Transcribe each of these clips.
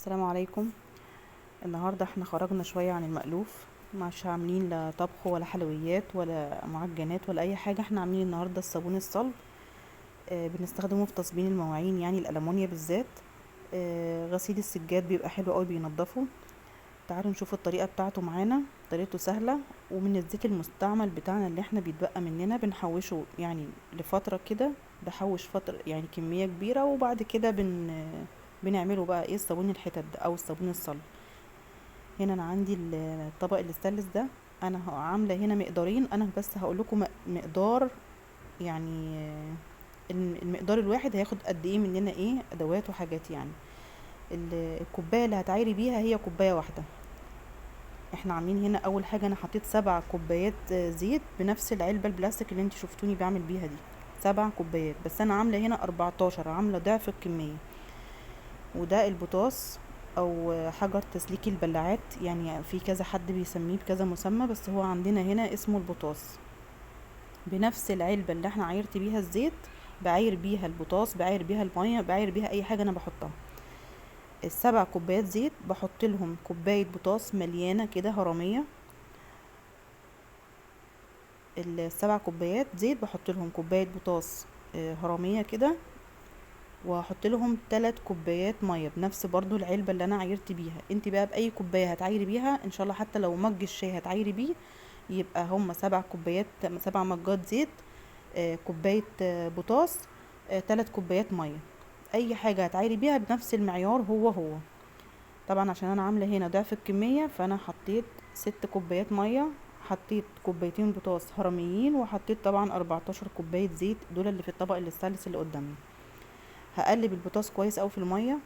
السلام عليكم. النهاردة احنا خرجنا شوية عن المألوف، مش عاملين لا طبخ ولا حلويات ولا معجنات ولا اي حاجة. احنا عاملين النهاردة الصابون الصلب، بنستخدمه في تصبين المواعين، يعني الألمونيا بالذات. غسيل السجاد بيبقى حلو قوي، بينضفه. تعالوا نشوف الطريقة بتاعته معانا. طريقته سهلة، ومن الزيت المستعمل بتاعنا اللي احنا بيتبقى مننا بنحوشه يعني لفترة كده، بحوش فترة يعني كمية كبيرة، وبعد كده بنعمله بقى ايه، الصابون الحتت ده او الصابون الصلب. هنا انا عندي الطبق الاستانلس ده، انا عاملة هنا مقدارين، انا بس هقول لكم مقدار، يعني المقدار الواحد هياخد قد ايه مننا، ايه ادوات وحاجات. يعني الكوباية اللي هتعايري بيها هي كوباية واحدة. احنا عاملين هنا اول حاجة انا حطيت 7 كوبايات زيت بنفس العلبة البلاستيك اللي انت شفتوني بعمل بيها دي، 7 كوبايات، بس انا عاملة هنا 14، عاملة ضعف الكمية. وده البوتاص او حجر تسليك البلاعات، يعني في كذا حد بيسميه بكذا مسمى، بس هو عندنا هنا اسمه البوتاص. بنفس العلبة اللي احنا عايرت بيها الزيت بعاير بيها البوتاص، بعاير بيها المية، بعاير بيها اي حاجة انا بحطها. ال7 كوبايات زيت بحط لهم كوباية بوتاص مليانة كده هرمية. ال7 كوبايات زيت بحط لهم كوباية بوتاص، هرمية كده، وهحط لهم 3 كوبايات مية بنفس برضو العلبة اللي انا عايرت بيها. انت بقى باي كوباية هتعايري بيها ان شاء الله، حتى لو مج الشاي هتعايري بيه، يبقى هم 7 كوبايات، 7 مجات زيت، كوباية، بوتاص، 3 كوبايات مية. اي حاجة هتعايري بيها بنفس المعيار هو هو. طبعا عشان انا عاملة هنا ضعف الكمية، فانا حطيت 6 كوبايات مية، حطيت كوبايتين بوتاص هرميين، وحطيت طبعا 14 كوباية زيت، دول اللي في الطبق الاستانلس اللي قدامنا. هقلب البوتاص كويس قوي في المية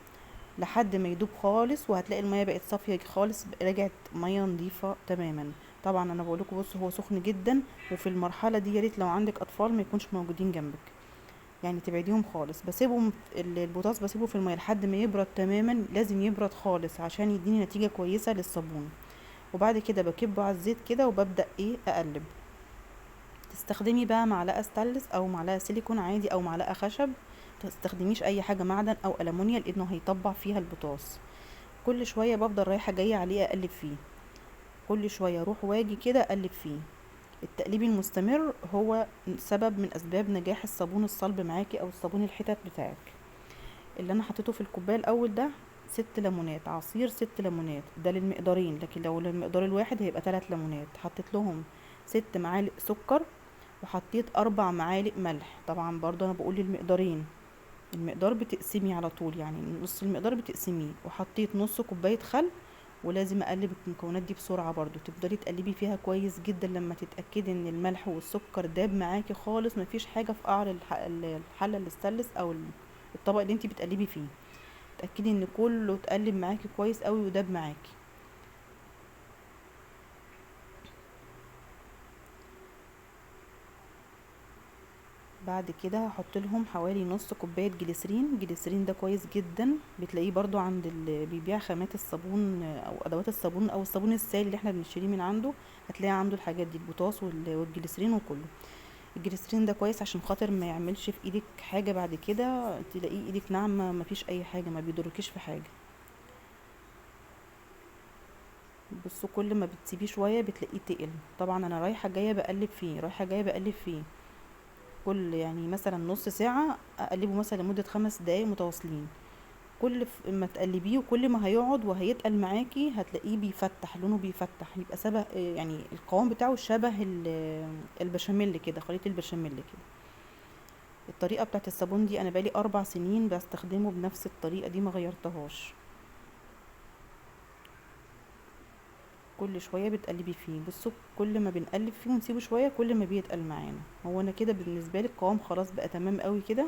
لحد ما يدوب خالص، وهتلاقي المية بقت صافية خالص، رجعت مية نظيفة تماما. طبعا انا بقول لكم بصوا هو سخن جدا، وفي المرحلة دي يا ريت لو عندك اطفال ما يكونش موجودين جنبك، يعني تبعديهم خالص. بسيبهم البوتاص بسيبه في المية لحد ما يبرد تماما، لازم يبرد خالص عشان يديني نتيجة كويسة للصابون. وبعد كده بكبه على الزيت كده وببدأ اقلب. تستخدمي بقى معلقة ستانلس او معلقة سيليكون عادي او معلقة خشب، تستخدميش اي حاجة معدن او ألمونيا لانه هيطبع فيها البوتاص. كل شوية بفضل رايحة جاية عليه اقلب فيه، كل شوية اروح واجي كده اقلب فيه. التقليب المستمر هو سبب من اسباب نجاح الصابون الصلب معاكي او الصابون الحتت بتاعك. اللي انا حطيته في الكوباية الاول ده 6 ليمونات، عصير 6 ليمونات، ده للمقدارين، لكن لو للمقدار الواحد هيبقى 3 ليمونات. حطيت لهم 6 معالق سكر، وحطيت 4 معالق ملح. طبعا برضو انا بقول للمقدارين، المقدار بتقسمي على طول، يعني نص المقدار بتقسميه. وحطيت نص كوباية خل، ولازم اقلب المكونات دي بسرعة برضو، تفضلي تقلبي فيها كويس جدا لما تتأكدي ان الملح والسكر داب معاكي خالص، مفيش حاجة في قعر الحلة الاستانلس او الطبق اللي انتي بتقلبي فيه. تأكدي ان كله اتقلب معاكي كويس قوي وداب معاكي. بعد كده هحط لهم حوالي نص كوباية جليسرين. الجليسرين ده كويس جدا، بتلاقيه برضو عند اللي بيبيع خامات الصابون او ادوات الصابون او الصابون السائل اللي احنا بنشتريه من عنده، هتلاقي عنده الحاجات دي، البوتاص والجليسرين وكله. الجليسرين ده كويس عشان خاطر ما يعملش في ايدك حاجة بعد كده، تلاقيه ايدك ناعمة مفيش اي حاجة، ما بيضركيش في حاجة. بصوا كل ما بتسيبيه شوية بتلاقيه تقل. طبعا انا رايحة جاية بقلب فيه، رايحة جاية بقلب فيه، كل مثلا نص ساعة اقلبه مثلا لمدة 5 دقايق متواصلين. كل ما تقلبيه وكل ما هيقعد وهيتقل معاكي هتلاقيه بيفتح، لونه بيفتح، يبقى شبه يعني القوام بتاعه شبه البشاميل كده، خليط البشاميل كده. الطريقة بتاعت الصابون دي انا بقالي 4 سنين بستخدمه بنفس الطريقة دي، ما غيرتهاش. كل شوية بتقلبي فيه، بصوا كل ما بنقلب فيه ونسيبه شوية كل ما بيتقل معانا. هو انا كده بالنسبة لي القوام خلاص بقى تمام قوي كده.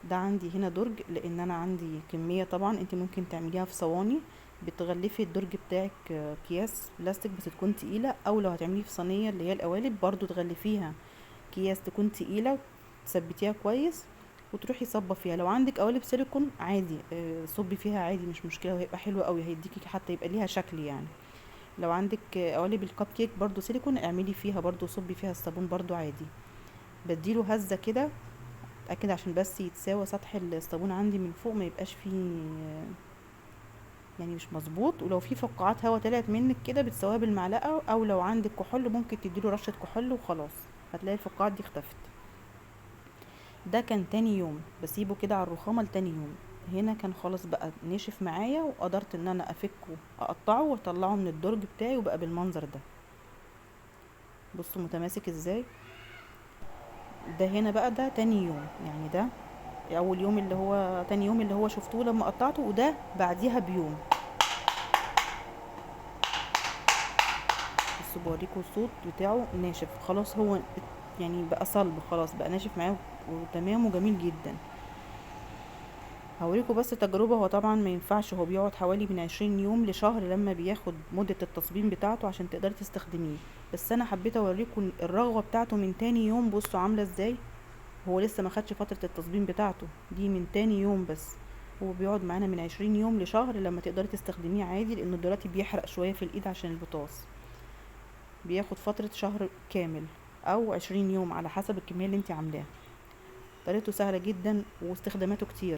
ده عندي هنا درج، لان انا عندي كمية، طبعا انت ممكن تعمليها في صواني، بتغلفي الدرج بتاعك اكياس بلاستيك بس تكون تقيلة، او لو هتعمليه في صينية اللي هي القوالب برضو تغلفيها اكياس تكون تقيلة وتثبتيها كويس وتروحي صبه فيها. لو عندك قوالب سيليكون عادي، صبي فيها عادي مش مشكلة، وهيبقى حلو قوي، هيديكي حتى يبقى ليها شكل. لو عندك قوالب الكب كيك برضو سيليكون اعملي فيها برضو، صبي فيها الصابون برضو عادي. بديله هزة كده اتاكد عشان بس يتساوى سطح الصابون عندي من فوق، ما يبقاش فيه يعني مش مظبوط. ولو في فقاعات هوا طلعت منك كده بتسويها بالمعلقه، او لو عندك كحول ممكن تديله رشه كحول وخلاص، هتلاقي الفقاعات دي اختفت. ده كان تاني يوم، بسيبه كده على الرخامه لتاني يوم. هنا كان خلاص بقى نشف معايا، وقدرت ان انا افكه اقطعه واطلعه من الدرج بتاعي، وبقى بالمنظر ده. بصوا متماسك ازاي. ده هنا بقى ده تاني يوم، يعني ده اول يوم اللي هو تاني يوم اللي هو شفتوه لما قطعته، وده بعديها بيوم. بصوا بوريكم الصوت بتاعه ناشف خلاص، هو يعني بقى صلب خلاص، بقى ناشف معايا وتمام وجميل جدا. هوريكم بس تجربة. هو طبعا ما ينفعش، هو بيقعد حوالي من 20 يوم لشهر لما بياخد مدة التصبين بتاعته عشان تقدري تستخدميه، بس انا حبيت اوريكم الرغوة بتاعته من تاني يوم. بصوا عاملة ازاي، هو لسه ما خدش فترة التصبين بتاعته دي، من تاني يوم بس. هو بيقعد معانا من 20 يوم لشهر لما تقدري تستخدميه عادي، لانه دلوقتي بيحرق شوية في الايد عشان البطاطس، بياخد فترة شهر كامل او 20 يوم على حسب الكمية اللي انت عاملاها. طريقته سهلة جدا واستخداماته كتير.